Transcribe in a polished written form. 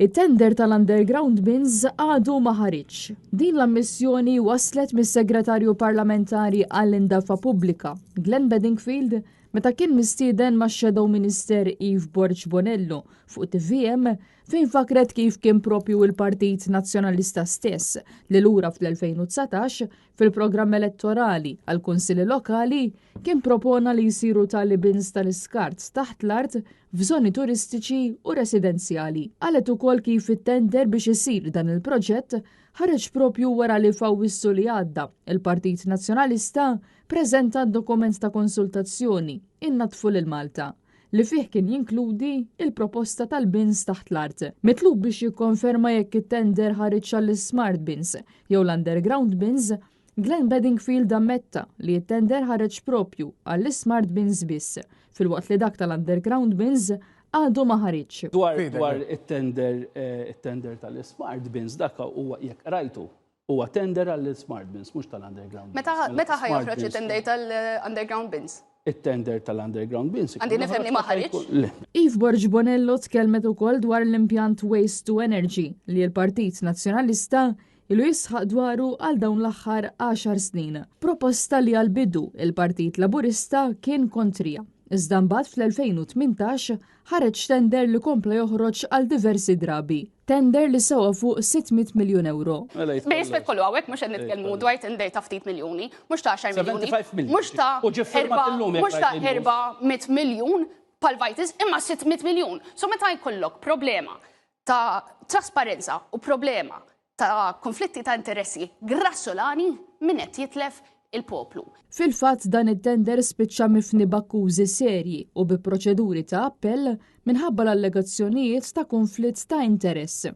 It-tender tal-underground bins għadu ma ħariġx. Din l-ammissjoni waslet mis-Segretarju Parlamentari għall-Indafa Pubblika, Glenn Bedingfield, meta kien mistieden max-Shadow Minister Eve Borg Bonello fuq TVM fejn fakret kif kien propju il-Partit Nazzjonalista stess li lura fl-2019 fil-programm elettorali għall-Kunsilli Lokali kien propona li jsiru tali bins tal-iskart taħt l-art f'żoni turistiċi u residenzjali. Qalet ukoll kif it-tender biex isir dan il-proġett ħareġ propju wara li f'Awwissu li għadda il-Partit Nazzjonalista preżenta dokument ta' konsultazzjoni Innaddfu lil Malta li fih kien jinkludi il-proposta tal-bins taħt l-art. Mitlub biex jikkonferma jekk it-tender ħariġx għall-smart bins jew l-underground bins, Glenn Bedingfield ammetta li t-tender ħareġ propju għall-smart bins biss, filwaqt li dak tal-underground bins għadu ma ħariġx. Dwar dwar it-tender it-tender tal-smart bins dak huwa jekk rajtu huwa tender għall-smart bins mhux tal-underground. Meta meta ħa joħroġ it-tender tal-underground bins? It-tender tal-underground bins. Għandi nifhem li ma ħariġ. Eve Borg Bonello tkellmet ukoll dwar l-impjant Waste to Energy li l-Partit Nazzjonalista ilu jisħaq dwaru għal dawn l-aħħar 10 snin. Proposta li għal-bidu il-Partit Laburista kien kontrija. Iżda mbagħad fl-2018 ħareġ tender li kompla joħroġ għal diversi drabi. Tender li sewa fuq 600 miljun euro. Bir-rispett kollu hawnhekk mhux qed nitkellmu dwar tender ta' ftit miljuni, mhux ta' 10 miljuni, mhux ta' mhux ta' 400 miljun pal-Vitis, imma 600 miljun. So meta jkollok problema ta' trasparenza u problema ta' konflitti ta' interessi grassolani min qed jitlef il-poplu. Fil-fatt dan it-tender spiċċa mifni b'akkużi serji u bi proċeduri ta' appell minħabba l-allegazzjonijiet ta' konflitt ta' interess.